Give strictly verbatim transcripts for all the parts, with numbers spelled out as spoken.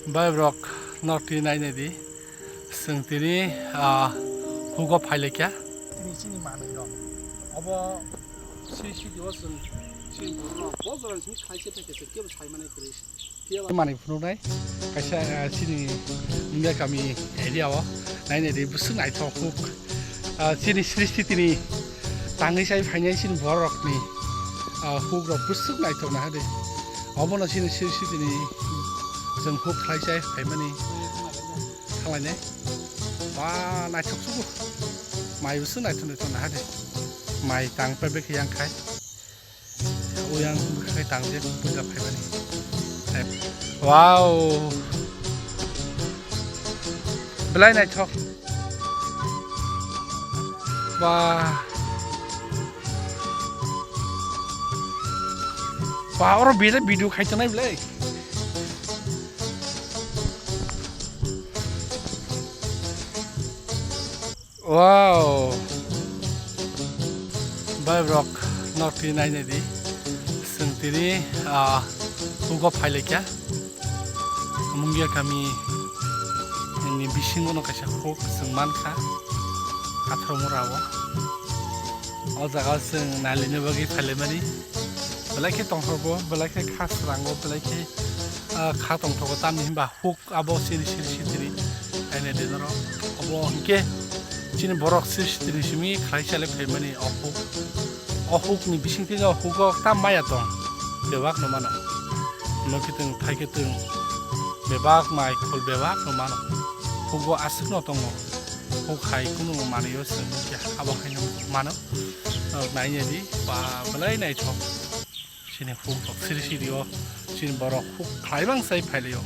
Bai borok, nok twi nainai di. Chwng tini, ah, hugo phailaikha. Tini chini manwi rok. Obo siri siri o chwng chini borok rok bo jora ni simi khlai se phaikha, chwng kebo sai manai kwrwi. Manwi phunuknai kaisa, ah, chini Mungia kami area o nainai di, bwswk naithok huk. Ah, chini srishti tini tangwi sai phainai chini borok rokni, ah, huk rok bwswk naithok naha di. Obono chini srishti tini chwng huk khlai sai phaimani thanglainai. Ba naithok sugo. Mai bwswk naithok naithok naha di. Mai tang pebek yang khai. Uyang bwkhai tang je puja phaimani. Wow. Belai naithok. Wah. Wah, oro bile video khai tongnai belai. Wow. Bai borok, nok twi nainai di. Chwng tini, ah, hugo phailaikha. Mungia kami ni bisingo no kaisa huk chwng mankha. Atharo mura o. O jaga o chwng nailina bagwi phailaimani. Belai khe tongthogo, belai khe kha srango, belai khe, ah, kha tongthogo, tamni hinba huk abo siri siri sitiri. Aini dinaro obo hinkhe chini borok siri sitiri simi khlai chalai phaimani o huk. O huk ni bisingtwi o hugo tam maya tong. Bebak no mano. Nokitwng, thaikitwng, bebak mai khul bebak no mano. Hugo aswk no tongo. Huk hai kunu manwi o chwng nukya. Abo haino mano. Nainai di ba belai naithok. Chini huk rok siri siri o chini borok huk khlai bang sai phailai o.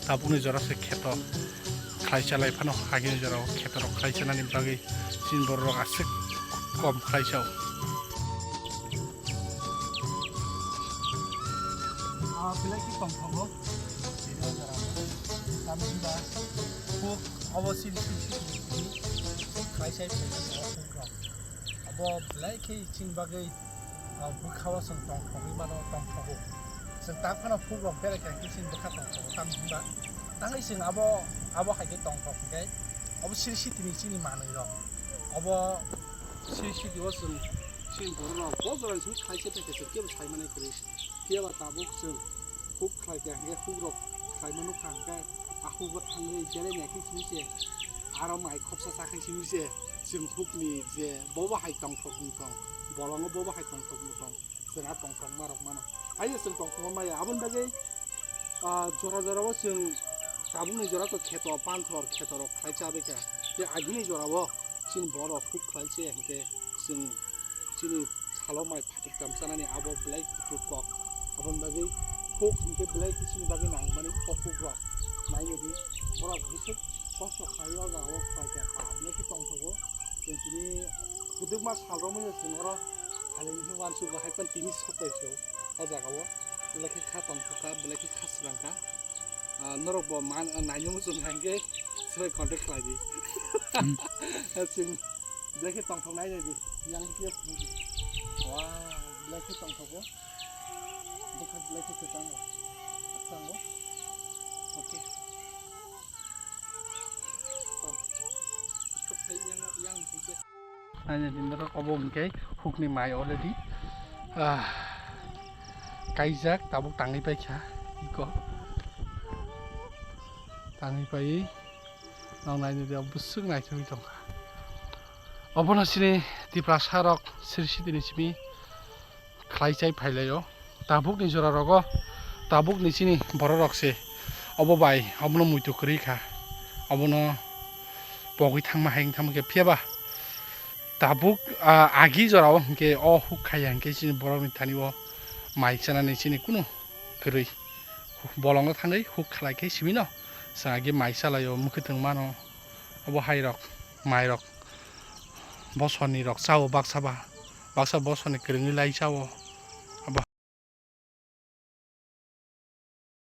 Tabukni jora se kheto khlai chalai phano, agini jora o kheto rok khlai chanani bagwi chini borok rok aswk kom khlai chao. Ah, belai khe tongthogo. Chini o jora o. Tamni hwnba huk obo chini siri siri huk khlai sai phailai o huk rok. Abo belai khe chini bagwi, ah, bwkha o chwng tongthogwi mano, tongthogo. Chwng tak phano huk rok berai kha khe chini bwkha tongthogo, tamni hwnba tangwi chwng abo, abo hai khe tongthok hwnkhe abo siri sitini chini manwi rok. Abo siri sitio chwng chini borok rok bo jora ni simi khlai se phaikha, chwng kebo sai manai kwrwi. Phiya ba tabuk chwng huk khlai kha hwnkhe huk rok khlai mano kha hwnkhe a huk bo thangwi berai nai khe simi se aro mai khopsa cha khe simi se. Chwng hukni je bobo hai tongthok wng tong, bolongo bobo hai tongthok wng tong, chwng a tongthok ma rok mano. Haino chwng tongthok ma maya, aboni bagwi, ah, jora jora o chwng tabukni jora to kheto panthor, kheto rok khlai cha bai kha. Tei agini jora o chini borok huk khlai se hinkhe chwng chini salo mai phatik tam chanani abo belai kuchuk kok. Aboni bagwi huk hinkhe belai khe chini bagwi nangmani o huk rok. Nainai di, borok bwswk kosto khlai o jaga o khlai kha, belai khe tongthogo. Chwng tini kwdwkma sal romwi no chwng oro haleng hwnwi uansukgo, hai phano tini sok bai se o jaga o belai khe kha tongthok kha, belai khe kha swrang kha. Ah, norok bo man, ah, nainwi muchung hai khe swbai contact khlai di. Hmm. Chwng belai khe tongthok nai nai di, yang khe phunuk di. Wah, belai khe tongthogo. Bwkhak belai khe kwchango. Kwchango. Okay. Nainai di norok, obo hwnkhe hukni mai already, ah, kaijak, tabuk tangwi paikha iko. Tangwi paiwi nang nainai di, bwswk naithogwi tongkha. Obono chini Tiprasa rok siri sitini simi khlai chai phailaio. Tabukni jora rogo, tabukni chini borok rok se obo bai obono muitu kwrwi kha, obono pogwi thangma hai wng thangma khe. Phiya ba tabuk, ah, agi jora o hinkhe o huk khaiya hinkhe chini borok ni thani o mai chanani chini kunu kwrwi. Bolongo thangwi huk khlai khe simi no chwng agi mai chalaio, mwkhwtwng mano. Obo hai rok, mai rok, bosor ni rok chao, baksa ba, baksa bosor ni kwrwngwi lai chao,